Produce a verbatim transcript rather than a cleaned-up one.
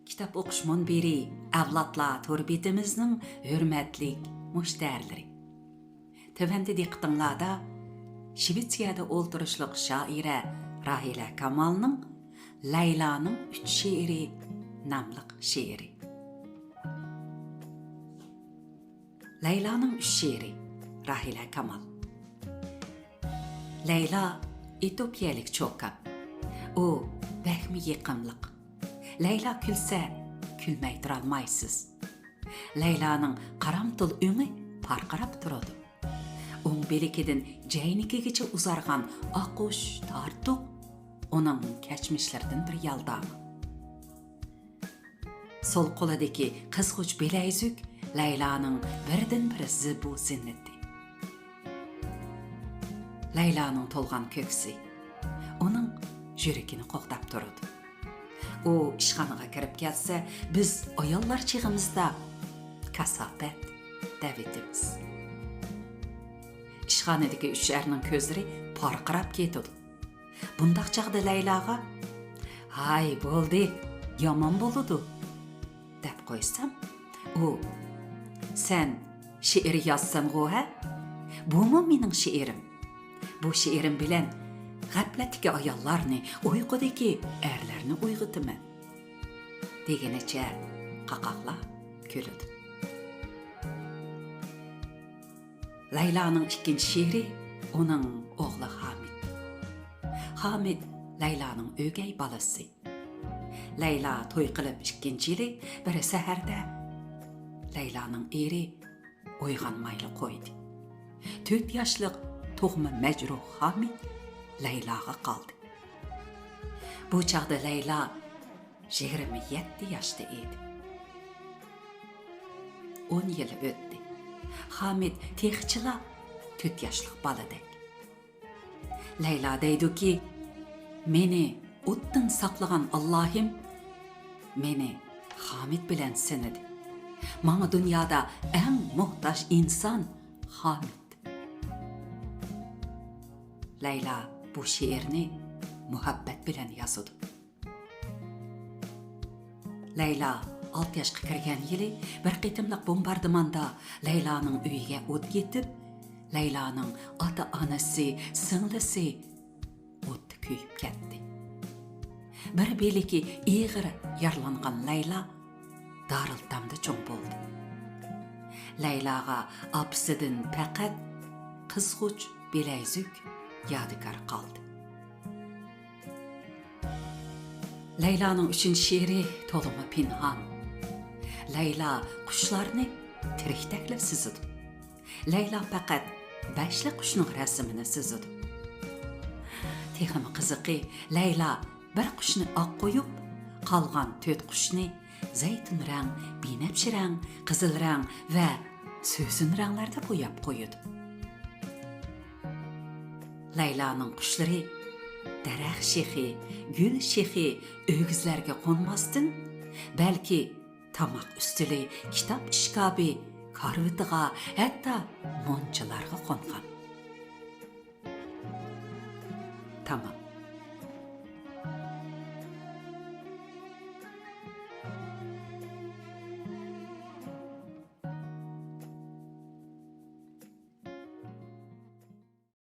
كىتاب ئوقۇش مۇنبىرى ئەۋلادلار تور بېتىمىزنىڭ ھۆرمەتلىك مۇشتەرىلىرى. تۆۋەندە دىققىتىڭلاردا شىۋېتسىيەدە ئولتۇرۇشلۇق شائىرە راھىلە كامالنىڭ لەيلانىڭ ئۈچ شېئىرى ناملىق شېئىرى. لەيلانىڭ ئۈچ شېئىرى، راھىلە كامال. لەيلا ئېتىيوپىيەلىك چوكان. ئۇ بەكمۇ يېقىملىق. لەيلا كۈلسە، كۈلمەي تۇرالمايسىز. لەيلانىڭ قارامتۇل ئۆڭى پارقىراپ تۇرىدۇ. ئوڭ بىلىكىدىن جەينىكىگىچە ئۇزارغان ئاقۇش تارتۇق ئۇنىڭ كەچمىشلىرىدىن بىر يالداما. سول قولىدىكى قىزغۇچ بىلەيزۈك لەيلانىڭ بىردىنبىر زىبۇ زىننىتى. لەيلانىڭ تولغان كۆكسى ئۇنىڭ يۈرىكىنى قوغداپ تۇرىدۇ. ئۇ ئىشخانىغا كىرىپ كەلسە، بىز ئاياللار چېغىمىزدا كاساپەت دەۋېتىمىز. ئىشخانىدىكى ئۈچ ئەرنىڭ كۆزلىرى پارقىراپ كېتىدۇ. بۇنداق چاغدا لەيلاغا، «ھاي، بولدى، يامان بولىدۇ» دەپ قويسام، ئۇ، «سەن شېئىر يازىسەنغۇ، ھە؟ بۇمۇ مېنىڭ شېئىرىم. بۇ شېئىرىم بىلەن غەپلەتتىكى ئاياللارنى، ئۇيقۇدىكى ئەرلەرنى ئويغىتىمەن» دېگىنىچە قاقاقلاپ كۈلىدۇ. لەيلانىڭ ئىككىنچى شېئىرى ئۇنىڭ ئوغلى ھامىد. ھامىد لەيلانىڭ ئۆگەي بالىسى. لەيلا توي قىلىپ ئىككىنچى يىلى بىر سەھەردە لەيلانىڭ ئېرى ئويغانمايلا قويدى. تۆت ياشلىق تۇغما مەجرۇھ ھامىد لەيلاغا قالدى. بۇ چاغدا لەيلا يىگىرمە يەتتە ياشتا ئىدى. ئون يىل ئۆتتى. ھامىد تېخىچىلا تۆت ياشلىق بالىدەك. لەيلا دەيدۇكى، «مېنى ئوتتىن ساقلىغان ئاللاھىم مېنى ھامىد بىلەن سىنىدى. ماڭا دۇنيادا ئەڭ موھتاج ئىنسان ھامىد.» لەيلا بۇ شېئىرنى مۇھەببەت بىلەن يازىدۇ. لەيلا ئالتە ياشقا كىرگەن يىلى بىر قېتىملىق بومباردىماندا لەيلانىڭ ئۆيىگە ئوت يېتىپ، لەيلانىڭ ئاتا-ئانىسى، سىڭلىسى ئوتتا كۆيۈپ كەتتى. بىر بىلىكى ئېغىر يارىلانغان لەيلا دارىلئېتامدا چوڭ بولدى. لەيلاغا ئاپىسىدىن پەقەت قىزغۇچ بىلەيزۈك يادىكار قالدى. لەيلانىڭ ئۈچىنچى شېئىرى تولىمۇ پىنھان. لەيلا قۇشلارنى تىرىكتەكلا سىزىدۇ. لەيلا پەقەت بەشلا قۇشنىڭ رەسىمىنى سىزىدۇ. تېخىمۇ قىزىقى، لەيلا بىر قۇشنى ئاق قويۇپ، قالغان تۆت قۇشنى زەيتۇن رەڭ، بىنەپشە رەڭ، قىزىل رەڭ ۋە سۆسۈن رەڭلەردە بوياپ قويىدۇ. لەيلانىڭ قۇشلىرى دەرەخ شېخى، گۈل شېخى، ئۆگزىلەرگە قونماستىن، بەلكى تاماق ئۈستىلى، كىتاب ئىشكاپى، كارىۋىتىغا، ھەتتا مۇنچىلارغا قونغان. تامام.